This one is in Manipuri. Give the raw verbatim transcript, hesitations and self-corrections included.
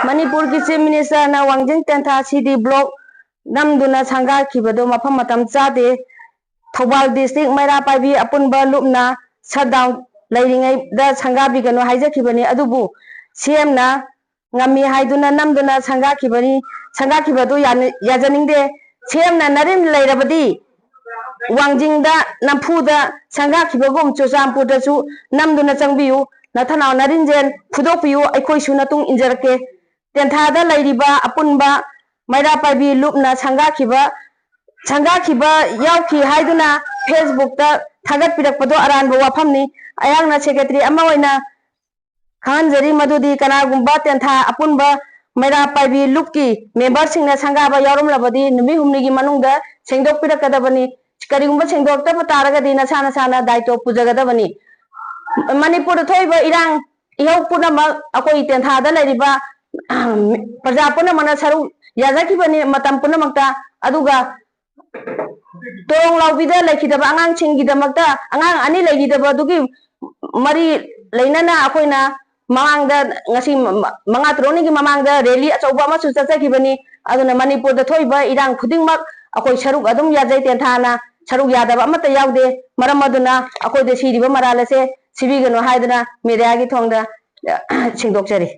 ꯃꯅꯤꯄꯨꯔꯒꯤ Chief Minister ꯅ ꯋꯥꯡꯖꯤꯡ ꯇꯦꯟꯊꯥ C D block ꯅꯝꯗꯨꯅ ꯁꯪꯒꯥꯈꯤꯕꯗꯨ ꯃꯐꯝ ꯃꯇꯝ ꯆꯥꯗꯦ꯫ ꯊꯧꯕꯥꯜ district ꯃꯩꯔꯥ ꯄꯥꯏꯕꯤ ꯑꯄꯨꯟꯕ ꯂꯨꯞꯅ shutdown ꯂꯩꯔꯤꯉꯩꯗ ꯁꯪꯒꯥꯕꯤꯒꯅꯨ ꯍꯥꯏꯖꯈꯤꯕꯅꯤ, ꯑꯗꯨꯕꯨ C M ꯅ ꯉꯝꯃꯤ ꯍꯥꯏꯗꯨꯅ ꯅꯝꯗꯨꯅ ꯁꯪꯒꯥꯈꯤꯕꯅꯤ꯫ ꯁꯪꯒꯥꯈꯤꯕꯗꯨ ꯌꯥꯅ-, ꯌꯥꯖꯅꯤꯡꯗꯦ꯫ C M ꯅ ꯅꯔꯤꯟ ꯂꯩꯔꯕꯗꯤ ꯋꯥꯡꯖꯤꯡꯗ ꯅꯝꯐꯨꯗ ꯁꯪꯒꯥꯈꯤꯕꯒꯨꯝ ꯆꯨꯔꯆꯥꯟꯄꯨꯔꯗꯁꯨ ꯅꯝꯗꯨꯅ ꯆꯪꯕꯤꯌꯨ꯫ ꯅꯊꯅꯥꯎ ꯅꯔꯤꯟꯖꯦꯜ ꯐꯨꯗꯣꯛꯄꯤꯌꯨ, ꯑꯩꯈꯣꯏꯁꯨ ꯅꯇꯨꯡ ꯏꯟꯖꯔꯛꯀꯦ꯫ ꯇꯦꯟꯊꯥꯗ ꯂꯩꯔꯤꯕ ꯑꯄꯨꯟꯕ ꯃꯩꯔꯥ ꯄꯥꯏꯕꯤ ꯂꯨꯞꯅ ꯁꯪꯒꯥꯈꯤꯕ, ꯁꯪꯒꯥꯈꯤꯕ ꯌꯥꯎꯈꯤ ꯍꯥꯏꯗꯨꯅ Facebook ꯇ ꯊꯥꯒꯠꯄꯤꯔꯛꯄꯗꯣ ꯑꯔꯥꯟꯕ ꯋꯥꯐꯝꯅꯤ꯫ ꯑꯩꯍꯥꯛꯅ secretary ꯑꯃ ꯑꯣꯏꯅ ꯈꯪꯍꯟꯖꯔꯤ ꯃꯗꯨꯗꯤ ꯀꯅꯥꯒꯨꯝꯕ ꯇꯦꯟꯊꯥ ꯑꯄꯨꯟꯕ ꯃꯩꯔꯥ ꯄꯥꯏꯕꯤ ꯂꯨꯞꯀꯤ member ꯁꯤꯡꯅ ꯁꯪꯒꯥꯕ ꯌꯥꯎꯔꯝꯂꯕꯗꯤ ꯅꯨꯃꯤꯠ ꯍꯨꯝꯅꯤꯒꯤ ꯃꯅꯨꯡꯗ ꯁꯦꯡꯗꯣꯛꯄꯤꯔꯛꯀꯗꯕꯅꯤ꯫ ꯀꯔꯤꯒꯨꯝꯕ ꯁꯦꯡꯗꯣꯛꯇꯕ ꯇꯥꯔꯒꯗꯤ ꯅꯁꯥ ꯅꯁꯥꯅ ꯗꯥꯏꯇꯣ ꯄꯨꯖꯒꯗꯕꯅꯤ꯫ ꯃꯅꯤꯄꯨꯔꯗ ꯊꯣꯛꯏꯕ ꯏꯔꯥꯡ ꯏꯍꯧ ꯄꯨꯝꯅꯃꯛ ꯑꯩꯈꯣꯏ ꯇꯦꯟꯊꯥꯗ ꯂꯩꯔꯤꯕ ꯄ꯭ꯔꯖꯥ ꯄꯨꯝꯅꯃꯛꯅ ꯁꯔꯨꯛ ꯌꯥꯖꯈꯤꯕꯅꯤ ꯃꯇꯝ ꯄꯨꯝꯅꯃꯛꯇ꯫ ꯑꯗꯨꯒ ꯇꯣꯔꯣꯡ ꯂꯥꯎꯕꯤꯗ ꯂꯩꯈꯤꯗꯕ ꯑꯉꯥꯡꯁꯤꯡꯒꯤꯗꯃꯛꯇ, ꯑꯉꯥꯡ ꯑꯅꯤ ꯂꯩꯈꯤꯗꯕ ꯑꯗꯨꯒꯤ ꯃꯔꯤ ꯂꯩꯅꯅ ꯑꯩꯈꯣꯏꯅ ꯃꯃꯥꯡꯗ, ꯉꯁꯤ ꯃ-, ꯃꯉꯥ ꯇꯔꯨꯛꯅꯤꯒꯤ ꯃꯃꯥꯡꯗ rally ꯑꯆꯧꯕ ꯑꯃꯁꯨ ꯆꯠꯆꯈꯤꯕꯅꯤ꯫ ꯑꯗꯨꯅ ꯃꯅꯤꯄꯨꯔꯗ ꯊꯣꯛꯏꯕ ꯏꯔꯥꯡ ꯈꯨꯗꯤꯡꯃꯛ ꯑꯩꯈꯣꯏ ꯁꯔꯨꯛ ꯑꯗꯨꯝ ꯌꯥꯖꯩ, ꯇꯦꯟꯊꯥꯅ ꯁꯔꯨꯛ ꯌꯥꯗꯕ ꯑꯃꯠꯇ ꯌꯥꯎꯗꯦ꯫ ꯃꯔꯝ ꯑꯗꯨꯅ ꯑꯩꯈꯣꯏꯗ ꯁꯤꯔꯤꯕ ꯃꯔꯥꯜ ꯑꯁꯦ ꯁꯤꯕꯤꯒꯅꯨ ꯍꯥꯏꯗꯨꯅ media ꯒꯤ ꯊꯣꯡꯗ, ꯑ, ꯁꯦꯡꯗꯣꯛꯆꯔꯤ꯫